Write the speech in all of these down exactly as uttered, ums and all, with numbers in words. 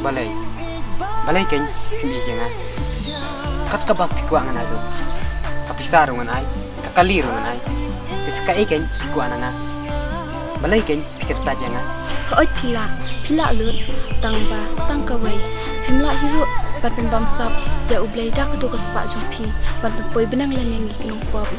Balei? Balei kein phim ïeit ïa nga? Kat kaba phi kwah ngan ai ruh. Ka pisa ruh ngan ai, ka kali ruh ngan ai. Te sa kaei kein phi kwah na nga? Balei kein phi kyrpad ïa nga? Hooid phi lah, phi lah lut, tang ba tang kawei, phim lah hi ruh ban pynbamsap ïa U Blei da kato ka spah jong phi ban pynpoi bneng lem ïa ngi ki nongpop.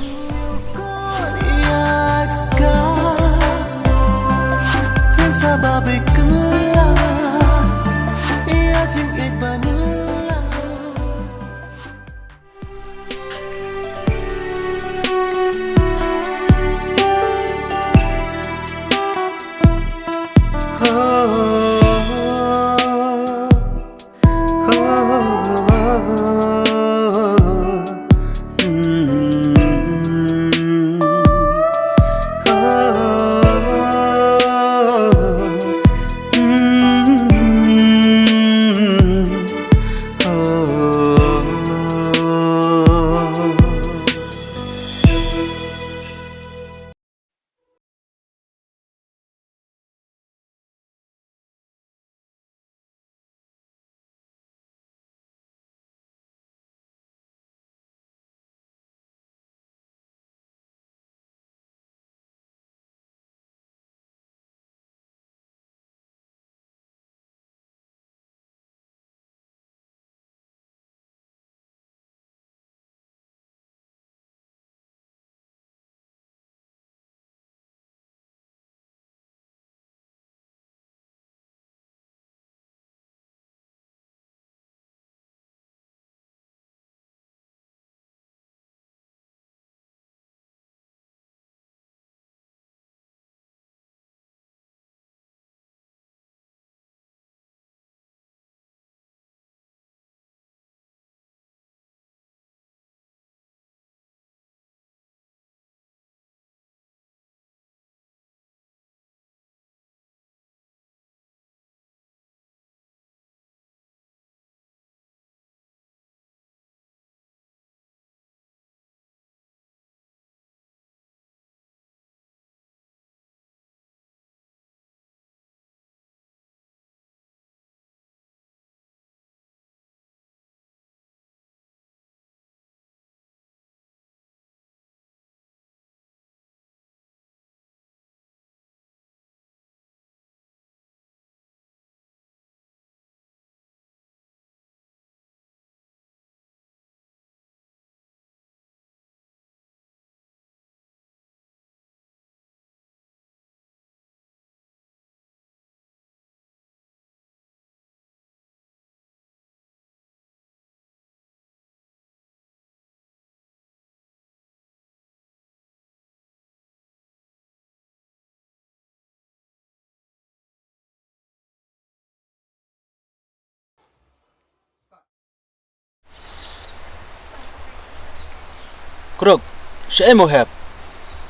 Kruk, shaei mo Hep?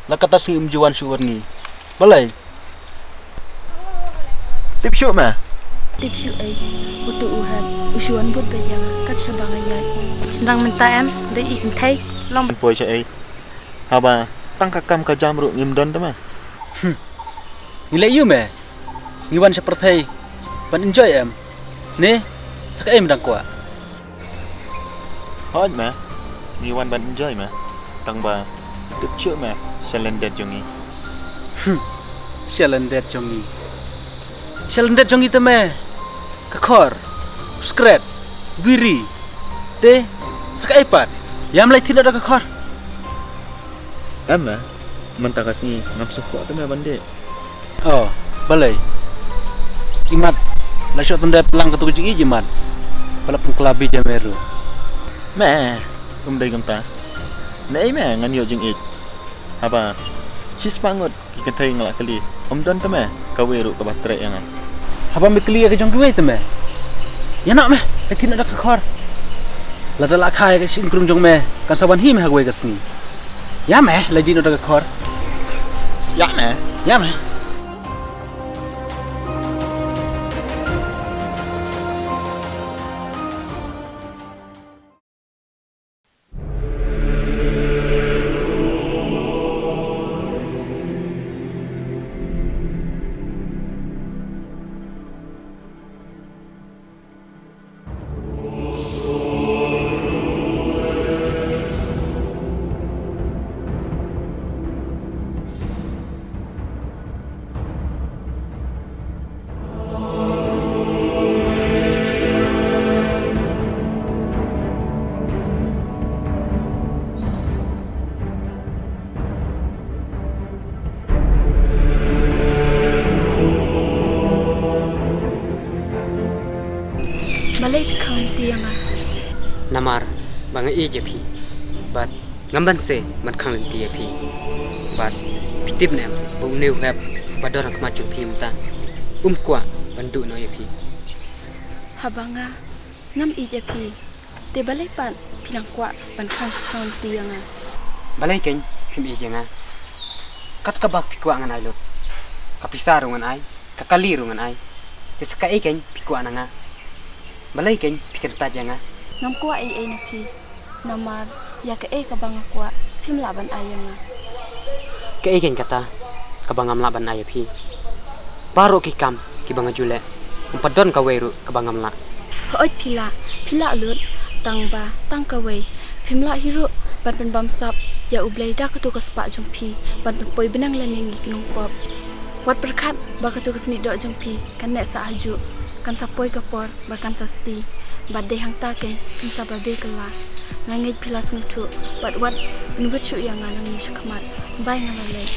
La katta sngi um ju wan shuh wat ngi. Balei? Tip shuh me? Tip shuh ei. Utu u Hep u shu wan bud beit ïa nga kat shaba nga ïaid. Sdang mynta em, dei i kynthei. Long poi shaei. Haba tang ka kam ka jam ruh ngim don te me. Hmm. Ngi leh ïu me. Ngi wan sha pyrthei ban enjoy em. Ne, sa kaei me dang kwah? Hooid me, ngi wan ban enjoy me. Tang ba tip shuh me sha lyndet jong ngi. Hmm. Sha lyndet jong ngi. Sha lyndet jong ngi te me. Ka khor, u skret, biri. Te sa kaei pat? Ïam leit thied noh da ka khor. Em me, mynta ka sngi ngam sngewkwah te me ban dih. Oh, balei? Imat la shoh tynrai pynlang kato ka jingïeit imat. Ba la pynkylla beit ïa me ruh. Me, ym dei kumta. Naei me ngan ïoh jingïeit? Haba shispah ngut ki kynthei nga la kylli, ym don te me kawei ruh kaba treh ïa nga. Haba me kylli ïa ka jong kiwei te me, ïa noh me, leit thied noh da ka khor. Lada la kha ïa ka shynkrung jong me, kan sa wan hi me ha kawei ka sngi. Ïa me, leit thied noh da ka khor. Ïa me. Ïa me. Balei phi khang lynti ïa nga? Namar ba nga ïeit ïa phi. Bad ngam banse ban khang lynti ïa phi. Bad phi tip ne em ba une u hep ba don ha khmat jong phi mynta um kwah ban duh noh ïa phi. Haba nga ngam ïeit ïa phi, te balei pat phi nang kwah ban khang khang lynti ïa nga? Balei kein phim ïeit ïa nga? Kat kaba phi kwah ngan ai lut. Ka pisa ruh ngan ai, ka kali ruh ngan ai. Te sa kaei kein phi kwah na nga? Balei kein phi kyntait ïa nga? Ngam kwah ei ei na phi. Namar ïa kaei kaba nga kwah phim lah ban ai ïa nga. Kaei kein kata kaba ngam lah ban ai ïa phi? Baroh ki kam kiba nga ju leh, ym pat don kawei ruh kaba ngam lah. Hooid phi lah, phi lah lut, tang ba tang kawei phim lah hi ruh ban pynbamsap ïa U Blei da katu ka spah jong phi ban pynpoi bneng lem ïa ngi ki nongpop. Wat pyrkhat ba katu ka snieh doh jong phi kan neh sah hajuh, kan sa poi ka por ba kan sa sdie. Bad dei hangta kein phin sa babe kylla. Nga ngeit phi la sngewthuh bad wat pynwit shuh ïa nga nangne shakhmat. Bye nga la leit.